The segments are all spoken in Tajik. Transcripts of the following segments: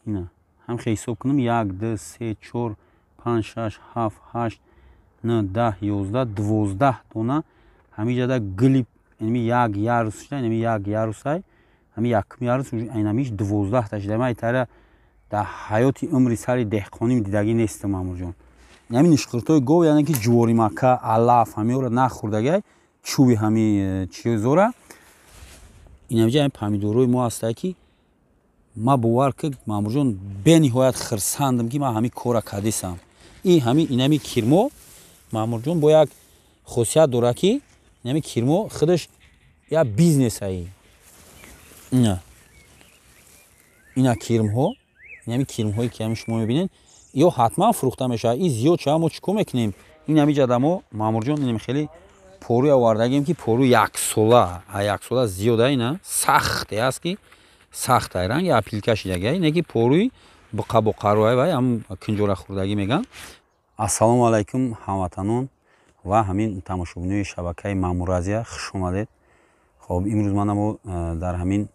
Ина ҳам хел ҳисоб кунам: як, ду, се, чор, панҷ, шаш, ҳафт, ҳашт, нӯ, 10, 11, 12 дона ҳамиҷада гули инами як ярус шуда, инами як ярусай, ҳами якум ярус, инамиш 12-та шуда. Ман итара дар ҳаёти умри сари деҳқоним дидагӣ нестам, Мамурҷон. Ҳами нишқиртҳои гов, яъне ки ҷуворимакка, алаф, ҳамиёро нахӯрдагай, чӯби ҳами чизора. Инамиҷа ҳами помидорҳои мо ҳастае, ки ма бовар ки, Мамурҷон, бениҳоят хирсандам, ки ман ҳами кора кардисам. И ҳами инами кирмо, Мамурҷон, бо як хосият дорад, ки инами кирмо худаш як бизнесаи. Ина, ина кирмҳо, инами кирмҳое, ки ҳами шумо мебинед, ё ҳатман фурӯхта мешавад. И зиёд шава, мо чӣ кор мекунем? Ин ҳамиҷада мо, Мамурҷон, инам хеле порӯй овардагем, ки порӯ яксола, яксола зиёда. Ина сахте аст, ки сахтай, ранги опилка шидага. Ине ки порӯи буқабуқаруай, вай ҳам кунҷора хӯрдагӣ меган. Ассалому алайкум, ҳамватанон ва ҳамин тамошобинои шабакаи Мамуразия, хуш омадед. Хоб, имрӯз манамо дар ҳамин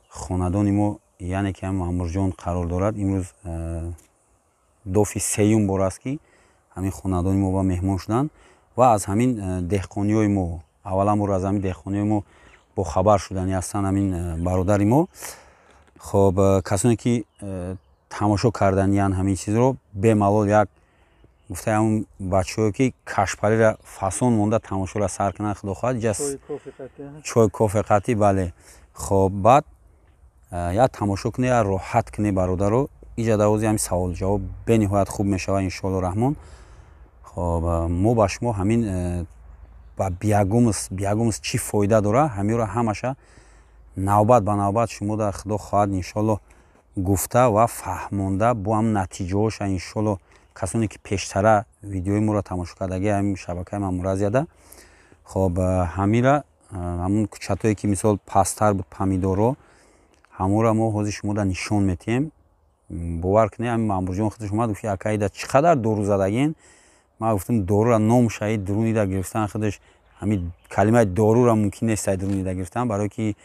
хонадони мо, яъне ки ҳам Мамурҷон қарор дорад. Имрӯз дофи сеюм бор аст, ки ҳамин хонадони мо ба меҳмон шуданд ва аз ҳамин деҳқониҳои мо, аввалан бор аз ҳамин деҳқониҳои мо бохабар шудани ҳастанд ҳамин бародари мо. Хоб, касоне ки тамошо карданиянд ҳамин чизро, бемалол як гуфтаи ҳамун бачаҳое, ки кашпалира фасон монда, тамошоро сар кунанд, худо хоҳад, чой кофе қатӣ, бале. Хоб, баъд як тамошо кунед, як роҳат кунед, бародаро. Иҷа давози ҳамин саволҷавоб бениҳоят хуб мешавад, иншоалло раҳмон. Хоб, мо ба шумо ҳамин ба биогумус, биогумус чӣ фоида дора, ҳамиро ҳамаша навбат ба навбат шумо дар, худо хоҳад, иншоалло гуфта ва фаҳмонда, бо ҳам натиҷаҳоша, иншоалло. Касоне ки пештара видеои моро тамошо кардаги ҳамин шабакаи Мамуразияда, хоб, ҳамира ҳамун кӯчатое, ки мисол пасттар буд помидорро, ҳамонро мо ҳозир шумода нишон метиҳем. Бовар кунед, ҳамин Мамурҷон худаш омад, гуфт: «Акаида чӣ қадар дору задагин?» Ман гуфтам: «Дорура номшаи дурунида гирифтан, худаш ҳамин калимаи дорура мумкин нест дурунида гирифтан, барое ки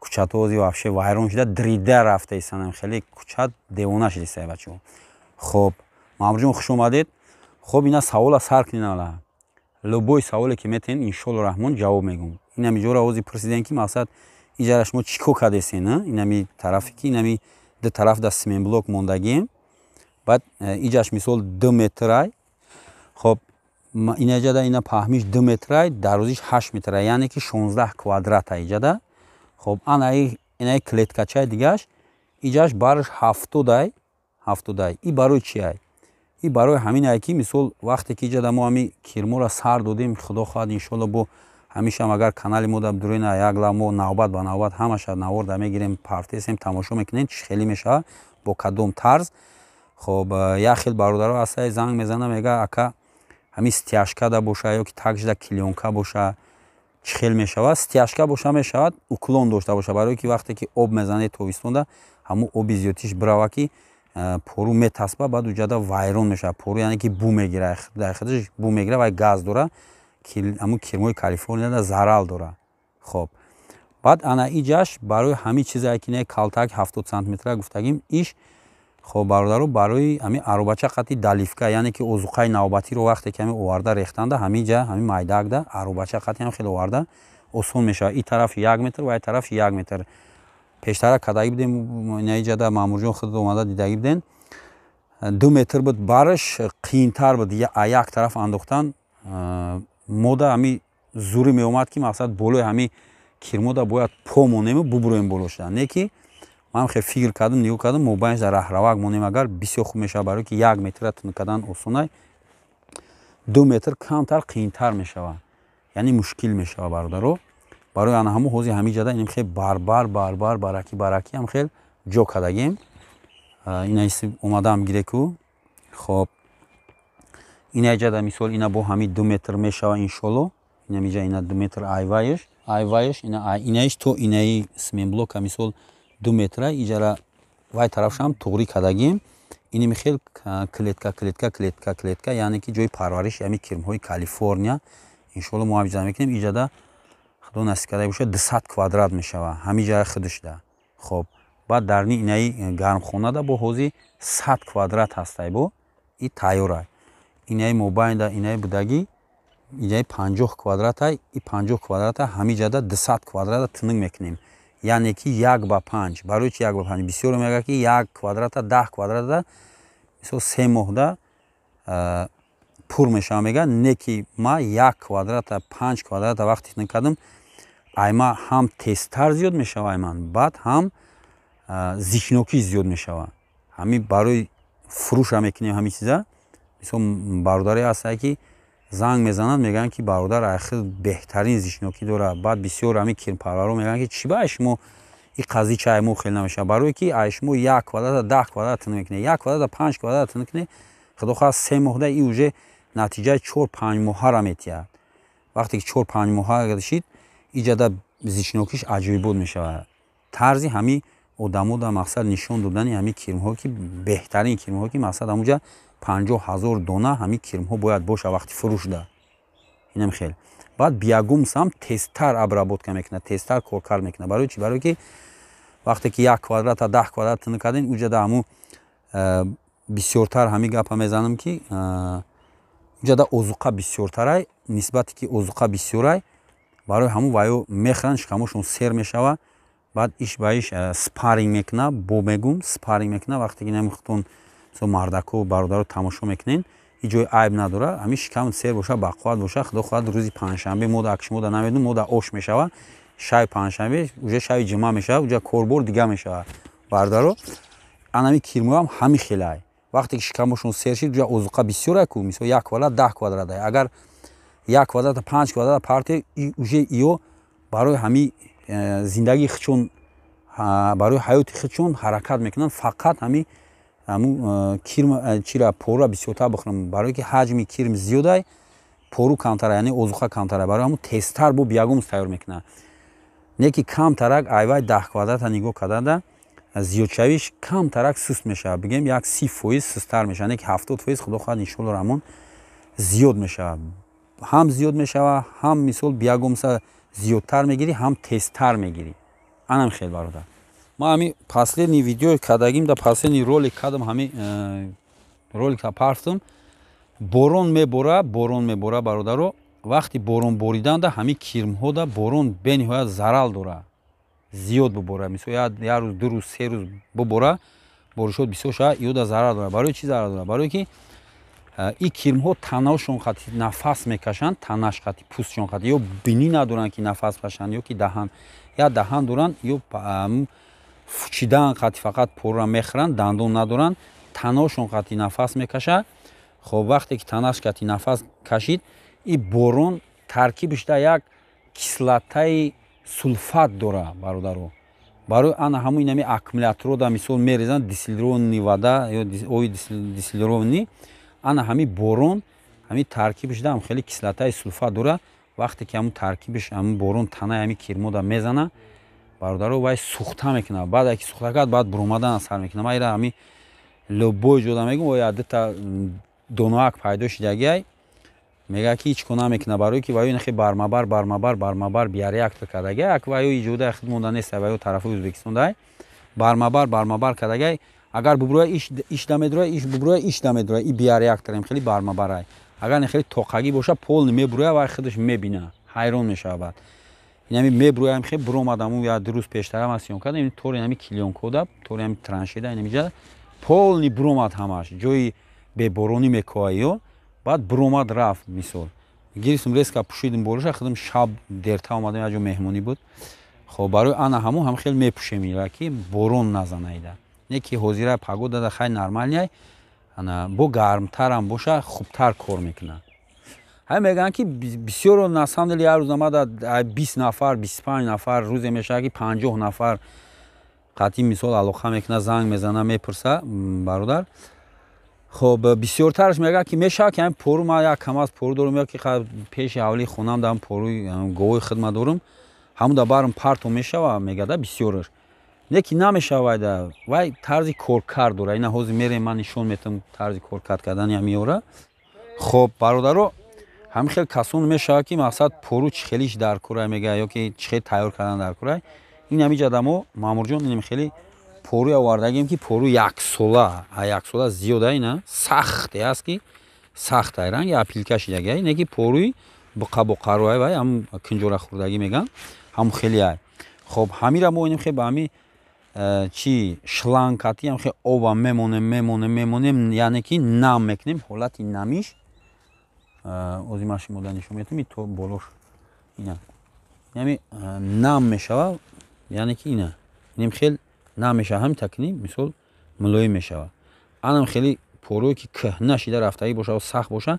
кӯчатҳо ҳозир вообще вайрон шуда, дрида рафта истанам, хеле кӯчат девона шудистай, бачаҳо». Хоб, Мамурҷон, хуш омадед. Хоб, ина савола сар кунед. Ала любой саволе ки метиҳен, иншоалло раҳмон, ҷавоб мегӯм. Инами ҷора ҳозир пурсидем, ки мақсад иҷара шумо чӣ кор кардесен? Инами тарафе, ки инами ду тараф да семенблок мондагием, баъд иҷаш мисол 2 метрай. Хоб, инаҷада ина паҳмиш 2 метрай, дарозиш 8 метрай, яъне ки 16 квадрата иҷада. Хоб, ана инаи клеткачаи дигаш, иҷаш барш 70-ай, 70-ай. И барои чиай? И барои ҳаминае, ки мисол вақте ки иҷада мо ҳами кирморо сар додем, худо хоҳад, иншоалло, бо ҳамишам агар канали мо да дурена, як ла мо навбат ба навбат ҳамаша навор да мегирем, партесем, тамошо мекунем, чӣ хеле мешавад, бо кадом тарз. Хоб, як хел бародаро ҳастае, занг мезана, мега: «Ака, ҳамин стяжка да боша ё ки такжда клеёнка боша, чӣ хел мешавад?» Стяжка боша мешавад, уклон дошта боша, барое ки вақте ки об мезанед тобистонда, ҳамун оби зиёдтиш бирава, ки пору метаспа, баъд уҷада вайрон мешавад пору, яъне ки бу мегира, дар худаш бу мегира, вай газ дора, ҳамун кирмои Калифорнияда зарал дора. Хоб, баъд ана иҷаш барои ҳамин чизае, ки не калтак 70 сантиметра гуфтагим иш. Хоб, бародаро, барои ҳамин аробача қати доливка, яъне ки озуқаи навбатиро вақте ки ҳамин оварда рехтанда, ҳамин ҷа ҳамин майдакда аробача қати ҳам хеле оварда осон мешавад. И тараф 1 метр ва и тараф 1 метр. Пештара кардагӣ будем инаиҷада, Маъмурҷон, худ омада дидагӣ буден, 2 метр буд бараш, қиинтар буд як тараф андохтан. Мода ҳами зурӣ меомад, ки мақсад болои ҳами кирмода бояд по монему бубуроем боло шуда. Не ки ман хел фикр кардам, нигоҳ кардам, мобайнш дар раҳравак монем агар, бисёр хуб мешавад, барое ки 1 метра тун кардан осонай, 2 метр камтар қиинтар мешавад, яъне мушкил мешавад, бародаро. Барои ана ҳамун ҳозир ҳамин ҷада инем хел барбар барбар баракӣ баракӣ ҳам хел ҷо кардагем. Ина омадаам гиреку. Хоб, ина ҷада мисол ина бо ҳамин 2 метр мешава, иншолло. Инамиҷа ина 2 метр айваеш, ина инаиш то инаи семенблока мисол 2 метра. Иҷара вай тарафшам туғрӣ кардагим. Иними хел клетка, клетка, клетка, клетка, яъне ки ҷои парвариши ҳамин кирмҳои Калифорния, иншолло, мо ҳамиҷа мекунем. Иҷада, худо насиб карда бошад, 200 квадрат мешава ҳамин ҷара худашда. Хоб. Баъд дарни инаи гармхонада бо ҳозир 100 квадрат ҳастай, бо и тайёрай. Инаи мобайнда инаи будагӣ, инаи 50 квадратай, и 50 квадрата ҳамиҷада 200 квадрата тунук мекунем, яъне ки 1 ба 5. Барои чи 1 ба 5? Бисёре мегӯяд, ки як квадрата 10 квадрата мисол 3 моҳда пур мешава, мегӯяд. Не, ки ма як квадрата 5 квадрата вақте тунук кардам, айма ҳам тезтар зиёд мешава, айман баъд ҳам зичнокӣ зиёд мешава. Ҳамин барои фурӯша мекунем ҳамин чиза. Мисол, бародаре ҳастае, ки занг мезананд, мегӯянд, ки бародар, айхел беҳтарин зичнокӣ дорад. Баъд бисёр ҳамин кирмпарваро мегӯянд, ки чӣ ба ай шумо и қази чай мо хел намешавад? Барое ки ай шумо як квадрата 10 квадрат тунук мекунед, як квадрата 5 квадрат тунук кунед, худо хоҳад, 3 моҳда и уже натиҷаи 4-5 моҳара метиҳад. Вақте ки 4-5 моҳа шид, иҷада зичнокиш аҷоибот мешавад. Тарзи ҳамин одамо дар мақсад нишон додани ҳамин кирмҳо, ки беҳтарин кирмҳо, ки мақсад ҳамуҷа 50 000 дона ҳамин кирмҳо бояд боша вақти фурӯшда. Инам хел. Баъд биогумусам тезтар обработка мекунад, тезтар коркард мекунад. Барои чи? Барое ки вақте ки як квадрата 10 квадрат тунук кардем, уҷада ҳамун бисёртар ҳамин гапа мезанам, ки уҷада озуқа бисёртарай. Нисбате ки озуқа бисёрай, барои ҳамун ваё мехӯранд, шикамошон сер мешава. Баъд иш ба иш спарринг мекуна, бо мегум спарринг мекуна. Вақте ки намихтон мардако, бародаро тамошо мекунен, ҳеҷ ҷои айб надорад. Ҳамин шикамат сер боша, бақувват боша, худо хоҳад, рӯзи панҷшанбе мода, акш мода намедум, мода ош мешава. Шаби панҷшанбе уже шаби ҷумъа мешава, уҷа корбор дига мешава. Бародаро, анами кирмоам ҳамин хелай. Вақте ки шикамошон сер шид, уҷа озуқа бисёра ку. Мисол, як квадрат 10 квадрат, агар як квадрата 5 квадрат парте, уже иё барои ҳамин зиндагии худшон, барои ҳаёти худшон ҳаракат мекунанд. Фақат ҳамин ҳамун кирм чира порура бисёртар бихӯрам, барое ки ҳаҷми кирм зиёдай, пору камтара, яъне озуқа камтара. Барои ҳамун тезтар бо биогумус тайёр мекунад. Не ки камтарак айвай 10 квадрата нигоҳ кардада, зиёдшавиш камтарак суст мешавад, бигем, як 30% сусттар мешавад. Не ки 70%, худо хоҳад, иншоалло раҳмон, зиёд мешавад. Ҳам зиёд мешавад, ҳам мисол биогумуса зиёдтар мегирӣ, ҳам тезтар мегирӣ. Анам хел, бародар. Ма ҳами последний видео кардагим, да последний ролик кардам, ҳами ролика парфтам. Борон мебора, борон мебора, бародаро. Вақти борон бориданда ҳами кирмҳода борон бениҳоят зарал дорад. Зиёд бубора, мисол, як рӯз, 2 рӯз, 3 рӯз бубора, боришот бисёр шавад, иёда зарар дорад. Барои чӣ зарар дорад? Барое ки и кирмҳо танаошон қати нафас мекашанд, танаш қати, пӯстшон қати. Ё бинӣ надоранд, ки нафас кашанд, ё ки даҳан, я даҳан доранд, ё фучидан қати фақат порра мехӯранд, дандон надоранд, танаошон қати нафас мекашад. Хоб, вақте ки танаш қати нафас кашид, и борон таркибишда як кислотаи сулфат дора, бародаро. Барои ана ҳамун инами аккумуляторода мисол мерезанд дистиллированный вода ё оби дистиллированный. Ана ҳами борон ҳами таркибишда ҳам хеле кислотаи сулфат дора. Вақте ки ҳамун таркибиш, ҳамун борон танаи ҳами кирмода мезана, бародаро, вай сухта мекунад. Баъд ки сухта кард, баъд буромадан сар мекунад. Ман ира ҳами любой ҷода мегӯм, оя дута доноак пайдо шидагиай, мегӯяд, ки ҳеҷ кор намекунад, барое ки ваё нахе бармабар, бармабар, бармабар биореактор кардагиай. Ак ваё иҷода худ монда нест, ваё тарафи Ӯзбекистон дай бармабар, бармабар кардагиай. Агар бубуроя, иш дамедуроя, иш бубуроя, иш дамедуроя. И биореакторем хеле бармабарай. Агар хеле тоқагӣ боша, полный мебуроя, вай худаш мебина, ҳайрон мешавад. Баъд инами мебуроям, хе буромадаму я 2 рӯз пештарам аз съёмка кардам, тори инами клеёнкода, тори ами траншеда, инамиҷа полный буромад ҳамаш. Ҷои беборонӣ мекоҳа ё. Баъд буромад, рафт. Мисол, гирифтум, резко пӯшидим болоша худам. Шаб дерта омадем, як ҷо меҳмонӣ буд. Хоб, барои ана ҳамун ҳам хел мепӯшем ира, ки борон назанаида. Не ки ҳозира погода да хай нормальный, ана бо гармтарам боша, хубтар кор мекунад. Ҳай мегӯянд, ки бисёро, на самом деле, як рӯз омада 20 нафар, 25 нафар, рӯзе мешавад, ки 50 нафар қатъи мисол алоқа мекунад, занг мезана, мепурса, бародар. Хоб, бисёртараш мегӯяд, ки мешавад, ки ҳамин пору, ман як камаз пору дорам, ё ки пеши ҳавлии хонам дам поруи говои хидмат дорам, ҳамуда барм парто мешава, мегӯяда бисёраш. Не ки намешавайда, вай тарзи коркард дора. Ина ҳозир мерем, ман нишон метам тарзи коркард кардани ҳамиёра. Хоб, бародаро, ҳамин хел касон мешавад, ки мақсад пору чӣ хелиш дар курай, мегӯяд, ё ки чӣ хел тайёр кардан дар курай. Ин ҳамиҷа дамо, Маъмурҷон, инам хеле Поруи овардагем, ки пору яксола, яксола зиёда, ина сахте аст, ки сахтай, ранги опилка шидагай, не ки поруи буқабуқаруай, вай ҳам кунҷора хӯрдагӣ меган, ҳам хеле ай. Хоб, ҳамира мо инем хе ба ҳами чи шлангкати ҳам хе оба мемонем, мемонем, мемонем, яъне ки нам мекунем. Ҳолати намиш ози ман шумода нишон метам. То болош ина ями нам мешава, яъне ки ина инем хел нам мешава, ҳамин такни мисол мулоим мешава. Анам хеле порое ки кӯҳна шида рафтагӣ боша, сахт боша,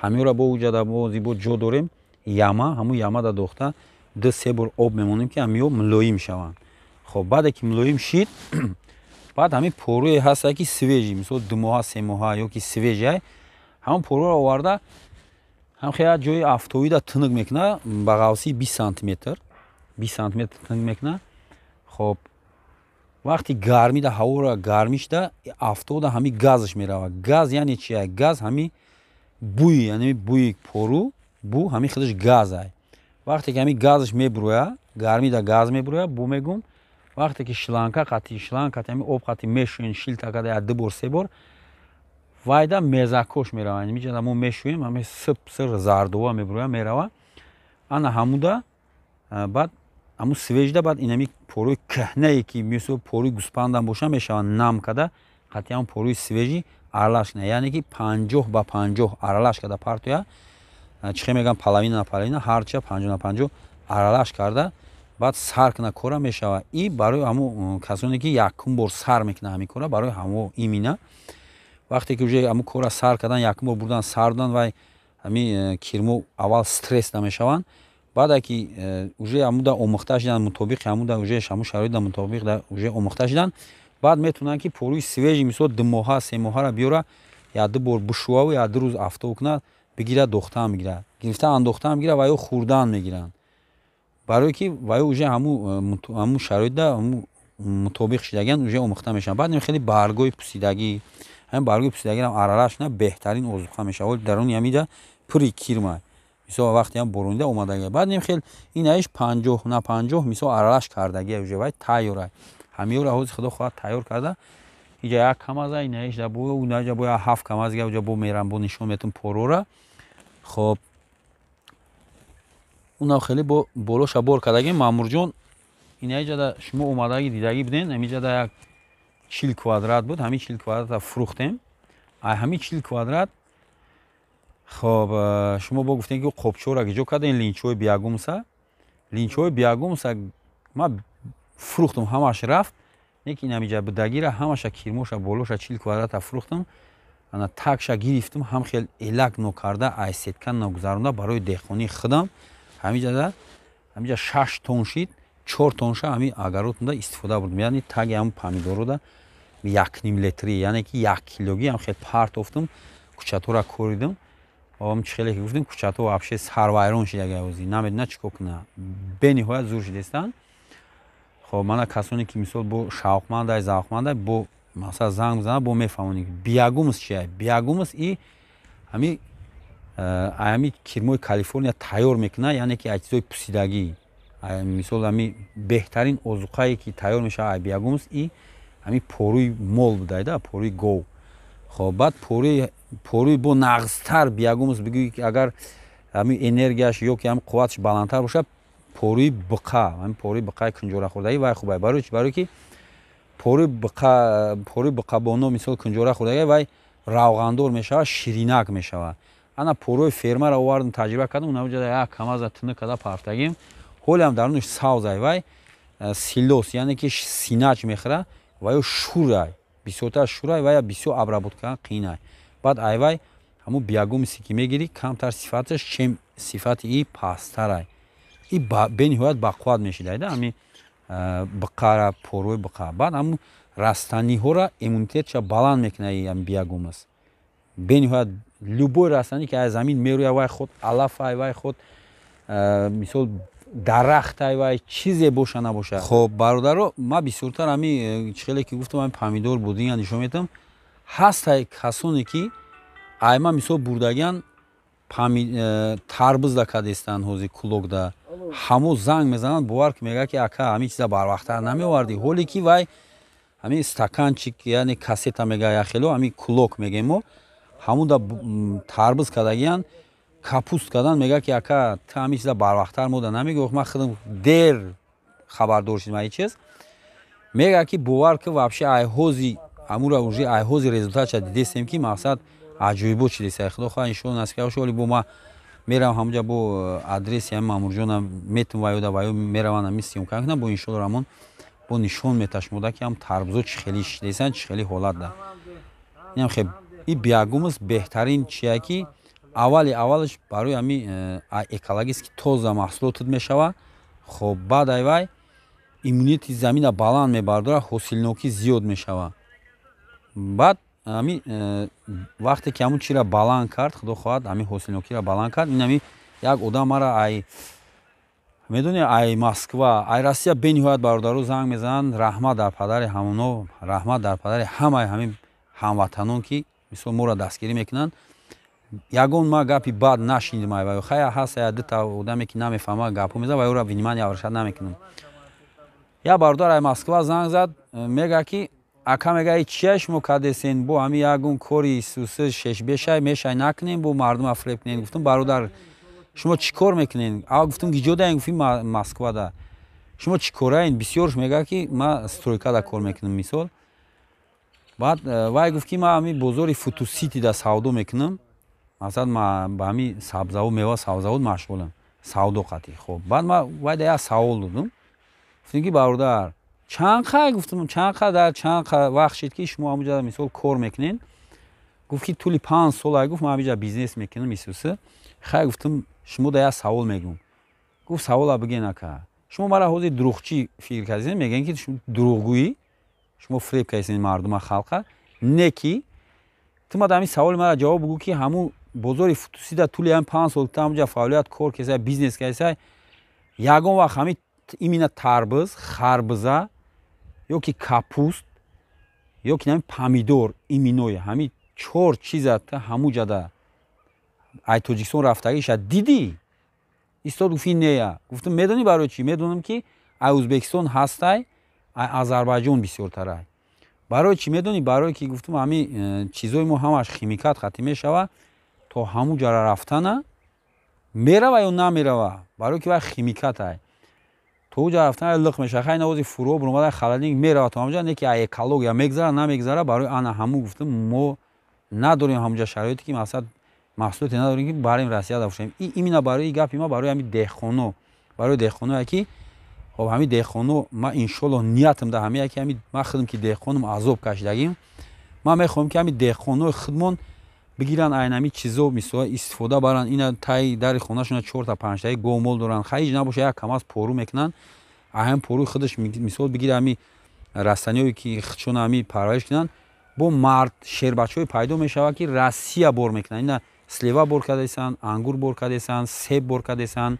ҳамиёра бо уҷада бози бо ҷо дорем, яма, ҳамун ямада дохта 2-3 бор об мемонем, ки ҳамиё мулоим шаванд. Хоб, баъде ки мулоим шид, баъд ҳамин порое ҳаста, ки свежий, мисол 2 моҳа, 3 моҳа ё ки свежий, ҳамон пороро оварда, ҳам хел ҷои афтовида тунук мекуна, ба ғавсии 20 сантиметр, 20 сантиметр тунук мекуна. Хоб, вақти гармида, ҳавора гармӣ шуда, афтода, ҳами газаш мерава. Газ яъне чи? Газ ҳами бӯи, яъне бӯи пору, бӯ ҳами худаш газай. Вақте ки ҳами газаш мебурӯя, гармида газ мебурӯя, бӯ мегум. Вақте ки шланга қати, шланг қати ҳами об қати мешӯен, шилта када як ду бор, се бор, вайда мезакош мерава. Миҷада мо мешӯем, ҳами сип сир зардова мебурӯя, мерава. Ана ҳамуда баъд ҳамун свежий да, баъд инами порои кӯҳнае, ки мисол порои гӯспандам боша, мешава, нам када қати ҳамун порои свежий аралаш кана, яъне ки 50 ба 50 аралаш када партоя. Чӣ хел мегӯям, половина на половина, ҳарча 50 на 50 аралаш карда, баъд сар кана, кора мешава. И барои ҳамун касоне, ки якум бор сар мекунад ҳамин кора, барои ҳамо имина вақте ки уже ҳамун кора сар кардан, якум бор бурдан, сар додан, вай ҳамин кирмо аввал стресс намешаванд. Баъда ки уже ҳамуда омӯхта шидан, мутобиқи ҳамуда уже ҳамун шароита мутобиқ уже омӯхта шидан, баъд метавонанд, ки поруи свежий, мисол 2 моҳа, 3 моҳара биёра, як ду бор бишӯваву як ду рӯз афтоб кунад, бигирад, дохтан мегирад, гирифта андохтан мегирад ва ё хӯрдан мегиранд, барое ки ва ё уже ҳамун шароита мутобиқ шидагиан, уже омӯхта мешаванд. Баъд хеле баргои пусидагӣ, ҳамин баргои пусидагиам аралаш кунад, беҳтарин озуқа мешавад. Даруни ҳамида пури кирма, мисол вақте ҳам боронида омадагия. Баъд ним хел ин аиш 50 на 50 мисол аралаш кардагия, уже вай тайёра. Ҳамиёра ҳозир, худо хоҳад, тайёр карда, иҷа як камаза, инаишда бо унаҷа бо як ҳафт камазига уҷа бо мерам, бо нишон метум порора. Хоб, уна хеле бо болоша бор кардагим. Маъмурҷон, инаиҷада шумо омадаги дидагӣ буден, ҳамиҷада як 40 квадрат буд, ҳамин 40 квадрата фурӯхтем. Ай ҳамин 40 квадрат, хоб, шумо бо гуфтем, ки қопчора ки ҷо кардем, линчҳои биогумуса, линчҳои биогумуса ма фурӯхтум, ҳамаш рафт. Не ки инамиҷа будагира ҳамаша, кирмоша, болоша 40 квадрата фурӯхтум. Ана такша гирифтум, ҳам хел элак нокарда, ай сетка ногузаронда, барои деҳқонии худам ҳамиҷада, ҳамиҷа 6 тонн шид, 4 тонша ҳами огородтунда истифода бурдум, яъне таги ҳамн помидорода 1,5 литрӣ, яъне ки 1 килогӣ ҳам хел партофтум, кучатора коридум. Ом чӣ хеле ки гуфтем, кучато вообще сарвайрон шидага, ози намедона чӣ кор куна, бениҳоят зур шидестанд. Хоб, мана касоне ки мисол бо шавқмандай, завқмандай, бо масалан занг бизанад, бо мефаҳмонем биогумус чия. Биогумус и ҳами кирмои Калифорния тайёр мекунад, яъне ки аз чизои пусидагӣ. Мисол, ҳами беҳтарин озуқае ки тайёр мешавад ай биогумус и ҳами поруи мол будайда, поруи гов. Хоб, баъд поруи бо нағзтар биогумус бигӯӣ, ки агар ҳами энергияш ё ки ҳами қувваташ баландтар бошад, поруи буқа, ҳами поруи буқаи кунҷорахӯрдагӣ, вай хубай. Барои чи? Барое ки поруи буқа, поруи буқабоно, мисол кунҷора хӯрдагӣ, вай равғандор мешавад, ширинак мешавад. Ана поруи фермаро овардум, таҷриба кардам, унаҷа як камаза тунук карда партагим, ҳолиам дарунаш савзай. Вай силос, яъне ки синач мехӯра, ва ё шурай, бисёртар шурай, вая бисёр обработка кардан қиинай. Баъд айвай ҳамун биогумусе ки мегирӣ, камтар сифаташ, чем сифати и пасттарай, и бениҳоят бақувват мешидайда ҳами буқара, поруи буқа. Баъд ҳамун растаниҳоро иммунитетша баланд мекунад ҳами биогумус бениҳоят. Любой растанӣ ки аз замин мерӯяд, вай худ алафай, вай худ мисол дарахтай, вай чизе боша набоша. Хоб, бародаро, ма бисёртар ҳами чӣ хеле ки гуфтам, ҳами помидор будинга нишон метам. Ҳастай касоне ки айма мисол бурдагиан, тарбузда кадестанд, ҳози кулокда ҳамо занг мезананд, бовар ки мегӯяд, ки ака, ҳамин чиза барвақттар намеовардӣ, ҳоле ки вай Ҳамин стаканчик, яъне кассета мега, яхело ҳамин кулок мегем мо, ҳамуда тарбуз кардагиян, капуст кардан. Мега ки ака, ту ҳамин чиза барвақттар мода намегӯ, ман худам дер хабардор шудим ай чиз. Мега ки бовар ки, вообще айҳози ҳамура уже айҳози результатша дидестем, ки мақсад аҷоибот шидеста. Худо хоҳад, иншоалло, насиб бошад, оли бо ма меравам ҳамуҷа, бо адреси ҳами Мамурҷона метум ваёда, ваё мераванд, ҳами съёмка мекунам, бо иншоалло рамон бо нишон меташмода, ки ҳам тарбузо чӣ хели шидесан, чӣ хели ҳолат да. Инам хе и биогумус беҳтарин чия, ки аввали аввалаш барои ҳами экологически тоза маҳсулотат мешава. Хоб, баъд ай вай иммунитети замина баланд мебардорад, ҳосилнокӣ зиёд мешава. Баъд ҳами вақте ки ҳамун чиро баланд кард, худо хоҳад, ҳамин ҳосилнокиро баланд кард. Ин ҳами як одам мара ай медони, ай Москва, ай Россия бениҳоят бародаро занг мезананд. Раҳмат дар падари ҳамоно, раҳмат дар падари ҳамаи ҳамин ҳамватанон, ки мисол моро дастгирӣ мекунанд. Ягон ма гапи бад нашинидим ай ваё. Хая, ҳаст я дута одаме, ки намефаҳма, гапҳо мезанад, ваёра внимание обращать намекунам. Як бародар ай Москва занг зад, мега ки ака, мега, и чия шумо кардесен, бо ҳами ягон кори сусы шешбешай мешай накунем, бо мардума фиреб кунем. Гуфтам: «Бародар, шумо чӣ кор мекунен?» А гуфтам: «Гиҷо даен?» Гуфти: «Москвада». «Шумо чӣ кораен?» Бисёрш мега ки ма стройкада кор мекунам, мисол. Баъд вай гуфт, ки ма ҳами бозори Футуситида савдо мекунам, масалан, ма ба ҳами сабзавот, мева, сабзавот машғулам, савдо қатӣ. Хоб, баъд ма вайда як савол додум, гуфтем ки бародар, чанд қай, гуфтам, чанд қадар, чанд вақт шид, ки шумо ҳамуҷа мисол кор мекунен? Гуфт ки тӯли 5 сол ай, гуфт, ман ҳамиҷа бизнес мекунам исуса. Хай, гуфтам, шумо да як савол мегӯм. Гуфт: «Савола бигӯен, ака». Шумо мара ҳозир дурӯғчӣ фикр кардед, мегӯен ки дурӯғгӯӣ, шумо фиреб кардед мардума, халқа. Не, ки ту ма ҳамин саволи мара ҷавоб бугӯ, ки ҳамун бозори Футусида тӯли ҳамин 5 сол ту ҳамуҷа фаъолият кор кесай, бизнес кардесай, ягон вақт ҳамин именно тарбуз, харбуза ё ки капуст, ё ки ҳамин помидор, именно ҳамин чор чиза ту ҳамуҷада ай Тоҷикистон рафтагиша дидӣ? Истод, гуфти: «Нея». Гуфтам: «Медонӣ барои чӣ?» «Медонам, ки ай Ӯзбекистон ҳастай, ай Озарбайҷон бисёртарай». «Барои чӣ медонӣ?» «Барое ки, гуфтам, ҳамин чизои мо ҳамаш химикат қатӣ мешава, то ҳамун ҷара рафтана мерава ё намерава, барое ки вай химикатай, то уҷа рафтана лиқ мешава. Хай, навози фуро буромада, холодильник мерава то ҳамуҷа, не ки ай экология мегзара, намегзара. Барои ана ҳамун, гуфтам, мо надорем ҳамуҷа шароите, ки мақсад маҳсулоте надорем, ки барем Россияда фурӯшем». Именно барои гапи ма, барои ҳамин деҳқоно, барои деҳқоное ки хоб, ҳамин деҳқоно, ма иншолло ниятам да ҳамия ки ҳамин ма худам ки деҳқоном, азоб кашидагим, ман мехоҳам, ки ҳамин деҳқонои худмон бигиранд, айн ҳамин чизо мисол истифода баранд. Ина таи дари хонашона чорта панҷтаи говмол доранд, хаиҷ набоша, як камаз пору мекунанд, ҳамин поруи худаш мисол бигира, ҳамин растаниҳое ки худшона ҳамин парвариш кунанд, бо мард шербачаҳое пайдо мешавад, ки Россия бор мекунанд. Ина слива бор кардесанд, ангур бор кардесанд, себ бор кардесанд,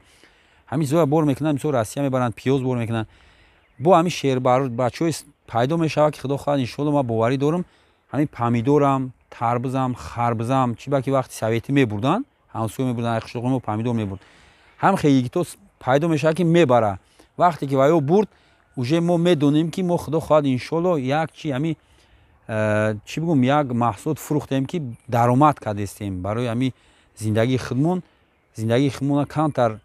ҳамин чизоя бор мекунанд, мисол Россия мебаранд, пиёз бор мекунанд. Бо ҳамин шербачаҳое пайдо мешавад, ки худо хоҳад, иншоалло, ман боварӣ дорам, ҳамин помидорам, тарбузам, харбузам, чӣ ба ки вақти советӣ мебурданд, ҳамсӯя мебурданд, қишлоқи мо помидор мебурд, ҳам хеле пайдо мешавад, ки мебара. Вақте ки ваё бурд, уже мо медонем, ки мо, худо хоҳад, иншоалло, як чи ҳамин чӣ бигӯм, як маҳсулот фурӯхтем, ки даромад кардестем барои ҳамин зиндагии худмон. Зиндагии худмона камтар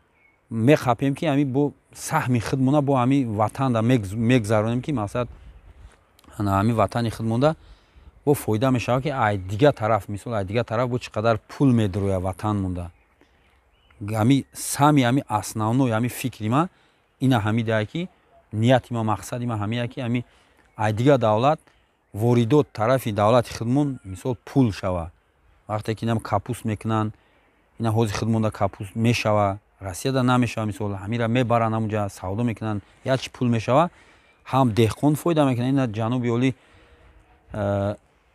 мехапем, ки ҳамин бо саҳми худмона бо ҳамин ватанда мегзаронем, ки мақсад ҳамин ватани худмонда бо фоида мешавад, ки ай дигар тараф, мисол, ай дигар тараф бо чӣ қадар пул медурояд ватан монда. Ҳами сами ҳами основной ҳами фикри ман ина ҳамидае, ки нияти ма, мақсади ма ҳамия, ки ҳами ай дигар давлат воридот тарафи давлати худмон мисол пул шава. Вақте ки инам капуст мекунанд, ина ҳози худмонда капуст мешава, Россияда намешава, мисол, ҳамира мебаранд, ҳамунҷа савдо мекунанд, як чи пул мешава, ҳам деҳқон фоида мекунад. Ина ҷануби олӣ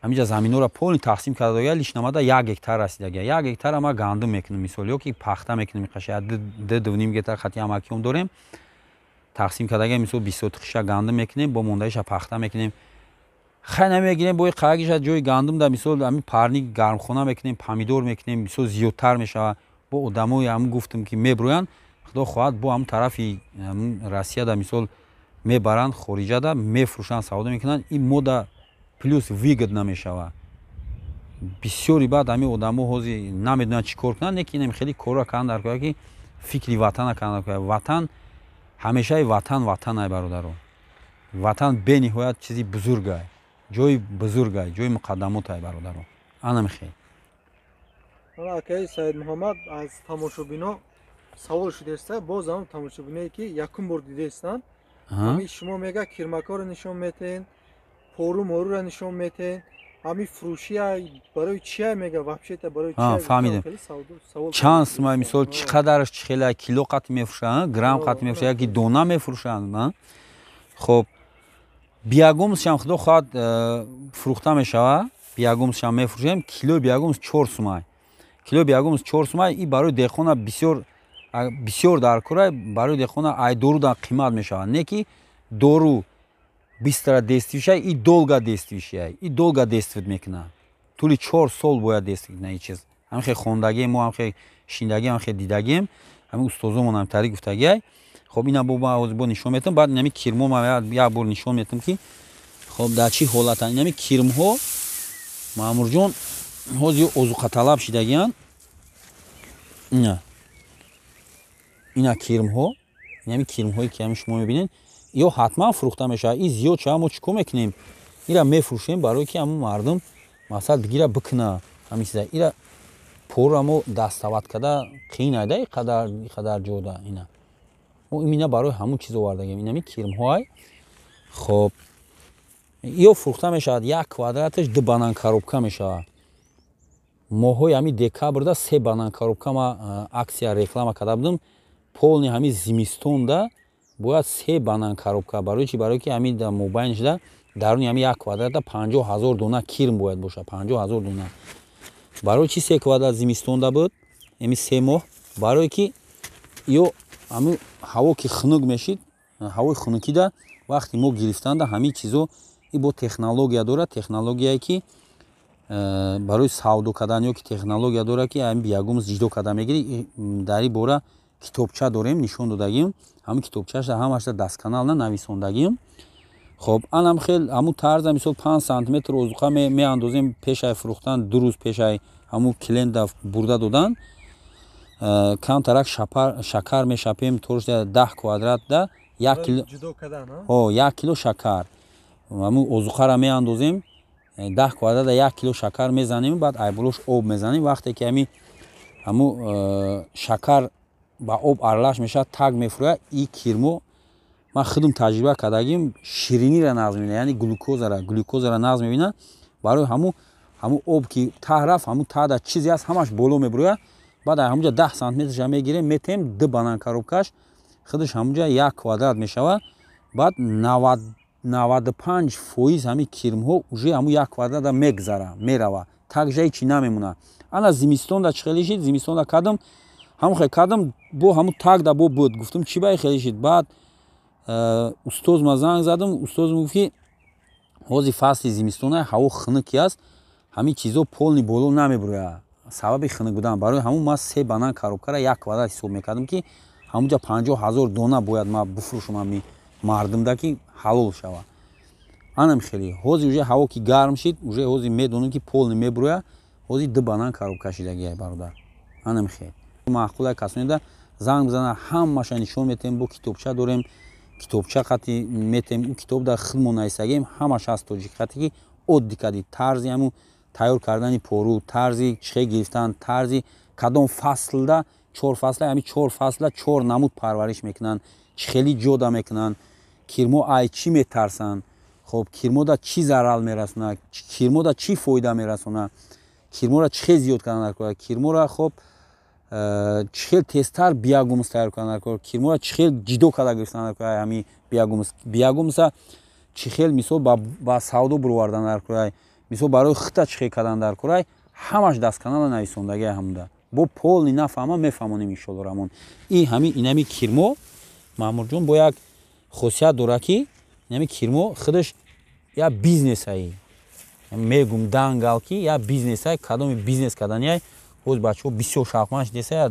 ҳаминҷа заминҳоро полный тақсим карда догия, лиш намада 1 гектар расидагия. 1 гектара ма гандум мекунем, мисол, ё ки пахта мекунем, қаша 2-2.5 гектар хати ҳамакиём дорем, тақсим кардагия, мисол, 20 сотихиша гандум мекунем, бо мондаиша пахта мекунем. Хай, намегирем, бои қаагиша ҷои гандум да, мисол, ҳамин парник, гармхона мекунем, помидор мекунем, мисол, зиёдтар мешава. Бо одамои ҳамн гуфтам, ки меброянд, худо хоҳад, бо ҳамн тарафи Россияда, мисол. Мебаранд хориҷада, мефурӯшанд, савдо мекунанд. Ин мода плюс выгодно мешавад. Бисёри баъд ҳамин одамо ҳозир намедонанд, чӣ кор кунанд. Не ки инам хеле корро кардан дар кора, ки фикри ватана кардан дар кора. Ватан ҳамешаи ватан ватанай, бародаро. Ватан бениҳоят чизи бузургай, ҷои бузургай, ҷои муқаддамотай, бародаро. Анам хел. Акаи Саидмуҳаммад, аз тамошобино савол шудааста. Боз ҳам тамошобиное, ки якум бор дидаистанд, ҳами шумо мега, кирмакҳоро нишон метаҳен, пору моруро нишон метаҳен, ҳами фурӯшия барои чия мега, вообще-то барои чия? Фаҳмидем. Чанд сума, мисол, чӣ қадараш, чӣ хела, кило қат мефурӯшанд, грамм қат мефурӯшанд яки дона мефурӯшанд? Хоб, биогумусшам, худо хоҳад, фурӯхта мешавад. Биогумусшам мефурӯшем. Килои биогумус 4 сумай, килои биогумус 4 сумай. И барои деҳқона бисёр бисёр дар кора. Барои деҳқона ай дору дар қимат мешавад. Не ки дору быстро действующая и долго действующая, и долго действует мекунад. Тӯли 4 сол бояд действует кунад. И чиз ҳамин хел хондагием мо, ҳамин хел шиндагием, ҳамин хел дидагием, ҳамин устозомон ҳам тари гуфтагиай. Хоб, ина бо бо нишон метам. Баъд инами кирмо ма як бор нишон метам, ки хоб, дар чӣ ҳолатанд инами кирмҳо, Маъмурҷон. Ҳозир озуқаталаб шидагиянд. Ина, ина кирмҳо, инами кирмҳое, ки ҳами шумо мебинед, ё ҳатман фурӯхта мешавад. И зиёд шава, мо чӣ кор мекунем? Ира мефурӯшем, барое ки ҳамун мардум масалан бигира, бикуна ҳамин чиза. Ира порра мо доставать карда қиин айда, иқадар ҷода. Ина мо имина барои ҳамун чиз овардагем, инами кирмҳоай. Хоб, ё фурӯхта мешавад. Як квадраташ ду банан коробка мешавад. Моҳҳои ҳамин декабрда се банан коробка ма акция реклама карда будам. Полный ҳамин зимистонда бояд се банан коробка. Барои чи? Барое ки ҳамин мобайн шуда, даруни ҳамин як квадрата 50 000 дона кирм бояд бошад, 50 000 дона. Барои чи се квадрат зимистонда буд, ами 3 моҳ? Барое ки ё ҳамин ҳаво ки хунук мешид, ҳавои хунукида вақти мо гирифтанда ҳамин чизо. И бо технология дорад, технологияе ки барои савдо кардан, ё ки технология дорад, ки ҳамин биогумус ҷидо карда мегирӣ. Дар ин бора китобча дорем, нишон додагим. Ҳамин китобчаша ҳамаша досконально нависондагим. Хоб, анам хел ҳамун тарза, мисол, 5 сантиметр озуқа меандозем пешай фурӯхтан, 2 рӯз пешай ҳамун клиента бурда додан. Камтарак шакар мешапем торш 10 квадратда 1 кило, 1 кило шакар. Ҳамун озуқара меандозем, 10 квадрата 1 кило шакар мезанем, баъд айболош об мезанем. Вақте ки ҳами ҳамун шакар ба об аралаш мешавад, таг мефурӯяд. И кирмо ман худам таҷриба кардагим, ширинира нағз мебинад, яъне глюкозара нағз мебинад. Барои ҳамун об ки таҳ рафт, ҳамун таҳда чизе аст, ҳамаш боло мебурӯяд. Баъд ҳамунҷа 10 сантиметрша мегирем, метем, ду банан коробкаш худаш ҳамунҷа як квадрат мешавад. Баъд 95% ҳамин кирмҳо уже ҳамун як квадрата мегзара, мерава, такжа ҳечи намемонад. Ана зимистонда чӣ хеле шид? Зимистонда кардам, ҳамун хел кардам, бо ҳамун тагда бо буд. Гуфтам, чӣ баи хеле шид? Баъд устоз ма занг задам, устоз гуфт, ки ҳозир фасли зимистона, ҳаво хунуки аст, ҳамин чизо полный боло намебурӯяд, сабаби хунук будан. Барои ҳамун ман се банан коробкара як квадрат ҳисоб мекардам, ки ҳамунҷа 50 000 дона бояд ман бифурӯшам ҳами мардумда, ки ҳалол шавад. Анам хеле ҳозир уже ҳаво ки гарм шид, уже ҳозир медонам, ки полный мебурӯяд. Ҳозир ду банан коробка шидагиай, бародар. Анам хел маъқулай касонида занг бизана, ҳамаша нишон метем. Бо китобча дорем, китобча қати метем. Ӯ китоб дар худмон нависагем, ҳамаш ҳаст тоҷик қати, ки оддӣ кади тарзи ҳамун тайёр кардани пору, тарзи чихе гирифтан, тарзи кадом фаслда, чор фасла, ҳамин чор фасла чор намуд парвариш мекунанд, чӣ хели ҷода мекунанд, кирмо ай чӣ метарсанд, хоб, кирмода чӣ зарал мерасонад, кирмода чӣ фоида мерасонад, кирморо чӣ хел зиёд кардан дар кор, кирморо, хоб, чӣ хел тезтар биогумус тайёр кардан дар кор, кирморо чӣ хел ҷидо карда гирифтан дар кор, ҳамин биогумус, биогумуса чӣ хел, мисол, ба савдо буровардан дар кор, мисол, барои хита чӣ хел кардан дар корай, ҳамаш досконально нависондагиа. Ҳамуда бо полный нафаҳма, мефаҳмонем, иншолло рамон. И ҳами инами кирмо, Маъмурҷон, бо як хосият дорад, ки инами кирмо худаш як бизнесаи. Мегум дангал, ки як бизнесай, кадоми бизнес карданиай. Боз бачаҳо бисёр шавқманд шудеса,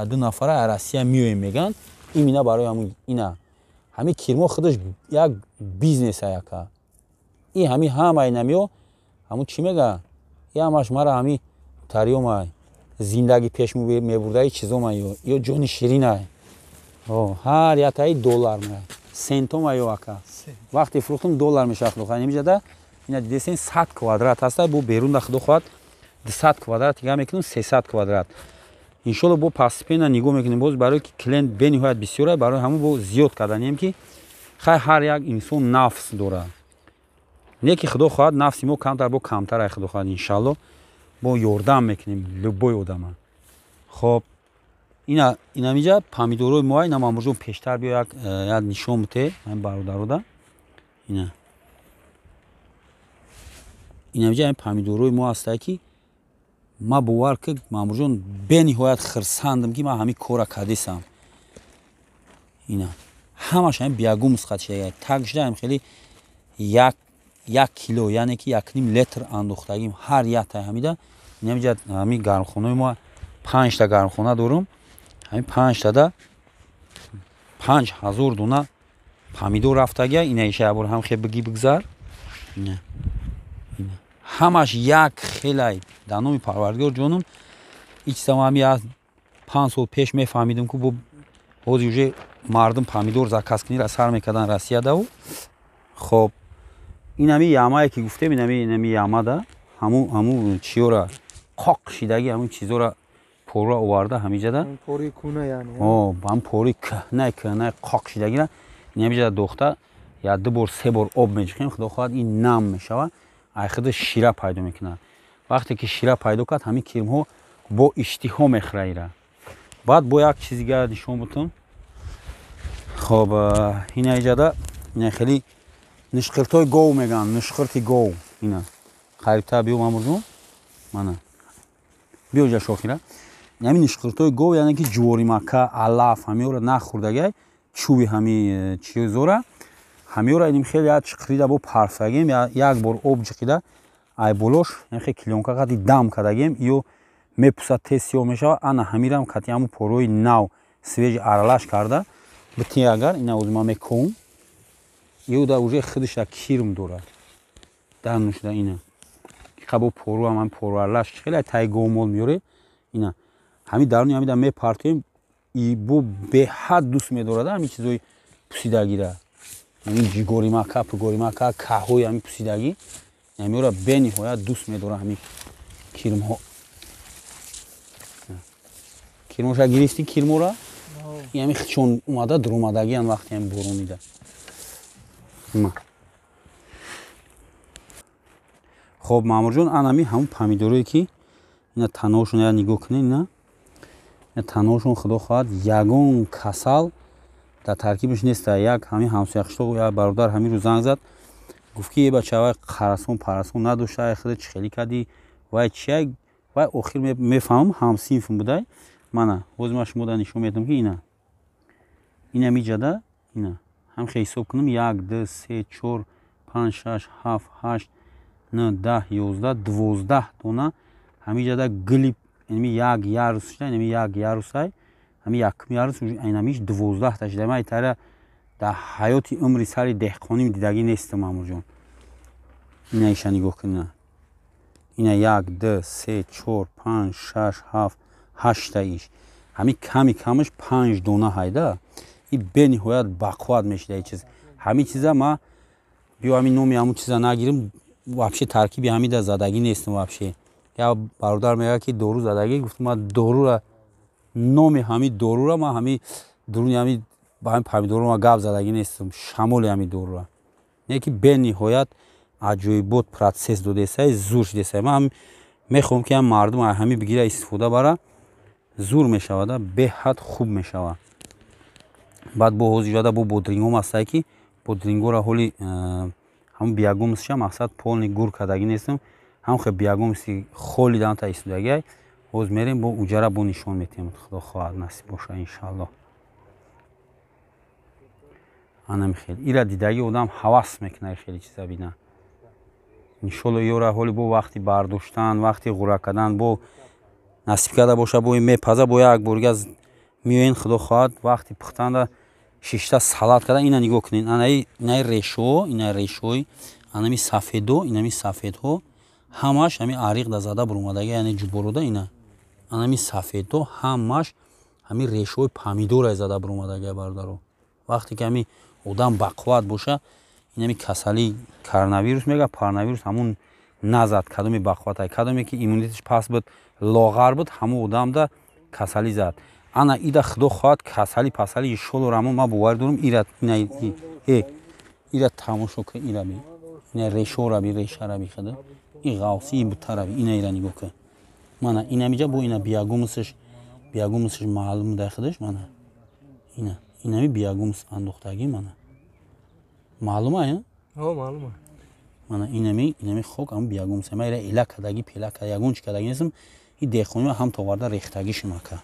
ду нафара Россия меоем меган, имина барои ҳамун ина. Ҳамин кирмо худаш як бизнес яка. И ҳами ҳамаи намиё ҳамун чӣ мега? И ҳамаш мара ҳами тариёмай зиндагӣ пеш мебурдаи чизомай ё ҷони ширинай. Ҳар ятаи доллар май. Сентома ё ака. Вақте фурӯхтум доллар мешавад худо хоҳад. Ҳамиҷада ина дидесен 100 квадрат ҳаста, бо берунда худо хоҳад 200 квадрат дига мекунем 300 квадрат. Иншолло бо постепенно нигоҳ мекунем боз барои ки клиент бениҳоят бисёр, барои ҳамун бо зиёд карданем ки хай ҳар як инсон нафс дорад. Не ки худо хоҳад нафси мо камтар бо камтар ай худо хоҳад иншалло бо ёрдам мекунем любой одама. Хоб ина инамиҷа помидорои мо ина мамурҷон пештар биё як нишон бите ҳамин бародарода. Ина инамиҷа ҳамин помидорои мо ҳастае ки ма бовар ки мамурҷон бениҳоят хирсандам ки ман ҳамин кора кардесам. Ина ҳамаш ҳамин биогумус қатшида так шуда ҳам хеле як кило яъне ки 1.5 литр андохтагим ҳар якта ҳамида. Инамиҷа ҳамин гармхонаи мо 5 та гармхона дорум. Ҳамин 5 тада 5000 дона помидор рафтагия. Ина иша ябор ҳам хе бигӣ бигзар. Ҳамаш як хелай дар номи Парвардигор ҷонум. И чиза ма ҳами 5 сол пеш мефаҳмидим ку бо ҳозир уже мардум помидор заказ кунира сар мекардан Россиядаву. Хоб инами ямае ки гуфтем, инами ямада ҳаму чиёра қоқ шидаги ҳамун чизора пора оварда ҳамиҷада. Пори куна яъне. Ҳам пори кӯҳнаи кӯҳнаи қоқ шидагира инамиҷада дохта я 2 бор 3 бор об меҷиқем, худо хоҳад ин нам мешавад, ай худаш шира пайдо мекунад. Вақте ки шира пайдо кард, ҳамин кирмҳо бо иштиҳо мехӯра ира. Баъд бо як чиз дигар нишон бутум. Хоб ина иҷада ина хеле нишқиртҳои гов мегӯянд, нишқирти гов. Ина қарибтар биё мамурҷон, мана биё ҷа шохира. Ҳамин нишқиртҳои гов яъне ки ҷуворимакка, алаф ҳамиёро нахӯрдагай, чӯби ҳами чизора ҳамиёро иним хеле як чиқирида бо парфтагем, як бор об ҷиқида ай болош хе клёнка қати дам кардагем, ё мепусад, тез сиёҳ мешавад. Ана ҳамирам кати ҳамун порои нав свежий аралаш карда битӣ агар ина ози ман мековум, ё да уже худаш кирм дорад дар нушда. Ина қабо пору ҳам пору аралаш хеле таи говмол меёре. Ина ҳамин даруни ҳамида мепартоем, бо беҳад дӯст медорад ҳамин чизои пусидагира, ҳамин ҷигоримака, пугоримака, каҳои ҳамин пусидагӣ ҳамиёра бениҳоят дӯст медорад ҳамин кирмҳо. Кирмоша гирифтӣ кирмора? Ҳамин хичон омада дуромадагиан вақти ҳамин боронида. Хоб Маъмурҷон, анами ҳамун помидорое ки ина таноашон я нигоҳ кунед, ина таноашон худо хоҳад ягон касал дар таркибаш неста. Як ҳамин ҳамсояқишлоқ як бародар ҳамин рӯз занг зад, гуфт ки е бача вай қарасон парасон надошта, ай худа чӣ хелӣ кардӣ, вай чия, вай охир мефаҳмам ҳамсинфм будай. Мана ҳозир ман шумо да нишон медиҳам ки ина ина миҷада ина ҳам хе ҳисоб кунам 1 2 3 4 5 6 7 8 9 10 11 12 дона ҳамиҷада гили инми як ярус шуда, инми як ярусай, ҳами якум ярус инамиш 12 та шуда. Ман итара дар ҳаёти умри сари деҳқоним дидагӣ нестам мамурҷон. Ина иша нигоҳ кун, ина 1 2 3 4 5 6 7 8 та иш. Ҳами ками камаш 5 дона ҳайда. И бениҳоят бақувват мешуда ин чиз. Ҳамин чиза ма биё ҳамин номи ҳамун чиза нагирим, вообще таркиби ҳамида задагӣ нестам вообще. Я бародар мегӯяд ки дору задагӣ, гуфтам ман дорура номи ҳамин дорура ман ҳамин дуруни ҳамин ба ҳамин помидорро ман гап задагӣ нестам, шамоли ҳамин дорура. Не ки бениҳоят аҷоибот процесс додесай, зур шудесай. Ман мехоҳам ки ҳам мардум ҳамин бигира истифода бара, зур мешавада, беҳад хуб мешавад. Баъд бо ҳозир бо бодрингом ҳастае ки бодрингора ҳоли ҳамун биогумусша мақсад полный гур кардагӣ нестам, ҳам хе биогумуси холи данта истодагиай. Ҳоз мерем бо уҷара бо нишон метиҳем, худо хоҳад насиб боша иншааллоҳ. Анами хел ира дидаги одам ҳавас мекунад хеле чиза бина. Иншолло ёра ҳоли бо вақти бардоштан, вақти ғура кардан бо насиб карда боша, бо мепаза, бо як боргаз меоен худо хоҳад вақти пухтанда Шишта салат карда ина нигоҳ кунед. Анаи инаи решо, ина решои анами сафедо, инами сафедҳо ҳамаш ҳами ариқ да зада буромадаги, яъне ҷуборода ина. Анами сафедҳо ҳамаш ҳами решои помидора зада буромадаги, бародаро. Вақте ки ҳами одам бақувват боша, инами касали коронавирус мега, коронавирус ҳамун назад, кадоми бақувват, кадоме ки иммунитеташ паст буд, лоғар буд, ҳамун одамда касалӣ зад. Ана ида худо хоҳад касали пасали иншолло рамон ман боварӣ дорам ира ина ира тамошо кун, ира би. Ина решора би, решара би худа. И ғавси и бутара би, ина ира нигоҳ кун. Мана инамиҷа бо ина биогумусаш, биогумусаш маълум дар худаш мана. Ина инами биогумус андохтагӣ мана. Маълума, я? Ҳо, маълума. Мана инами хок ам биогумус. Ма ира эла кадаги, пела кадаги, ягон чи кадаги нестам. И деҳқонима ҳам товарда рехтагӣ шимака.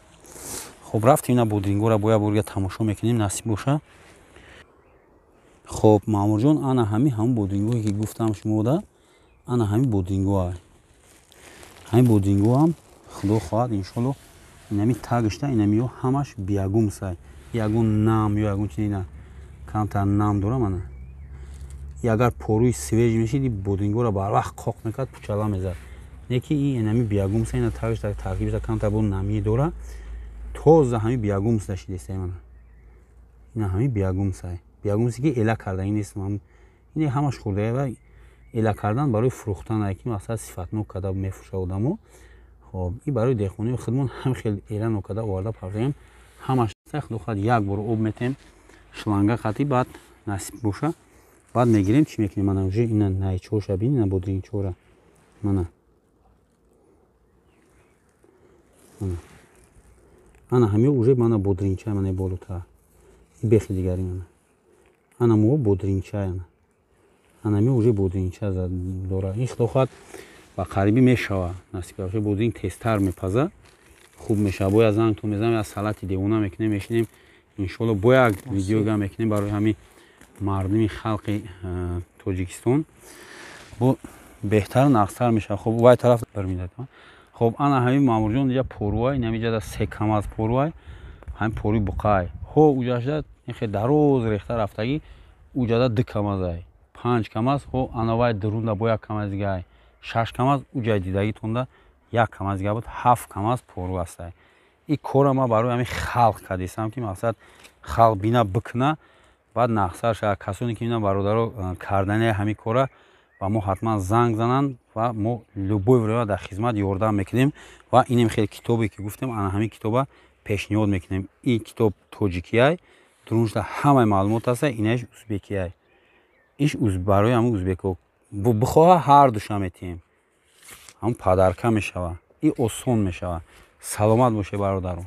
Хоб рафтем ина бодрингора бо як борга тамошо мекунем, насиб боша. Хоб Маъмурҷон, ана ҳами ҳамун бодрингое ки гуфтам шумода, ана ҳами бодрингоа. Ҳами бодрингоам худо хоҳад иншолло инами тагишта инамиё ҳамаш биогумусай. Ягон нам ё ягон чи ина камтар нам дора мана. И агар поруи свеж мешид, и бодрингора барвақт қоқ мекард, пучала мезад. Не ки и инами биогумуса ина тагишта таркибишта камтар бо намӣ дора. Тоза ҳами биогумус дашидестай мана. Ина ҳами биогумусай. Биогумусе ки эла кардаги нест. Ин ҳамаш хурдая ва эла кардан барои фурӯхтан, ки масалан сифатнок карда мефурӯша одамо. Хоб, и барои деҳқонии худмон ҳам хел эла нокарда оварда партоем. Ҳамаш худо хоҳад як бор об метем, шланга қатӣ, баъд насиб боша. Баъд мегирем, чӣ мекунем? Мана уже ина найчоша бин, ина бодрингчора. Мана. Мана. Ана ҳами уже мана бодрингча мана болотар. И бехи дигари мана. Ана мо бодрингча ана. Ана ми уже бодрингча дора. Ин худо хоҳад ба қарибӣ мешава. Насиб боша бодринг тезтар мепаза. Хуб мешава. Бояд занг ту мезанам, я салати девона мекунем, мешинем. Иншолло бо як видеога мекунем барои ҳами мардуми халқи Тоҷикистон. Бо беҳтар нақстар мешава. Хоб вай тараф бармедад. Хоб ана ҳамин Маъмурҷон инҷа поруай, ин ҳаминҷа да се камаз поруай, ҳамин поруи буқай. Ҳо уҷашда ин хел дароз рехта рафтагӣ, уҷада 2 камазай, 5 камаз, ҳо ана вай дурунда бо як камаз дигай, 6 камаз, уҷай дидагитонда як камаз дига буд, 7 камаз пору ҳастай. Ин корра ман барои ҳамин халқ кардистам, ки мақсад халқ бина бикуна, баъд нақсар шавад. Касоне ки бинанд бародаро кардани ҳамин корра ба мо ҳатман занг зананд ва мо любой время дар хизмат ёрдам мекунем. Ва инем хел китобе ки гуфтем, ана ҳамин китоба пешниҳод мекунем. Ин китоб тоҷикиай, дуруншда ҳамаи маълумот ҳаста, инаиш узбекиай. Иш барои ҳамун узбеко бихоҳа ҳар душа метиҳем. Ҳамун падарка мешава. И осон мешава. Саломат бошед бародаро.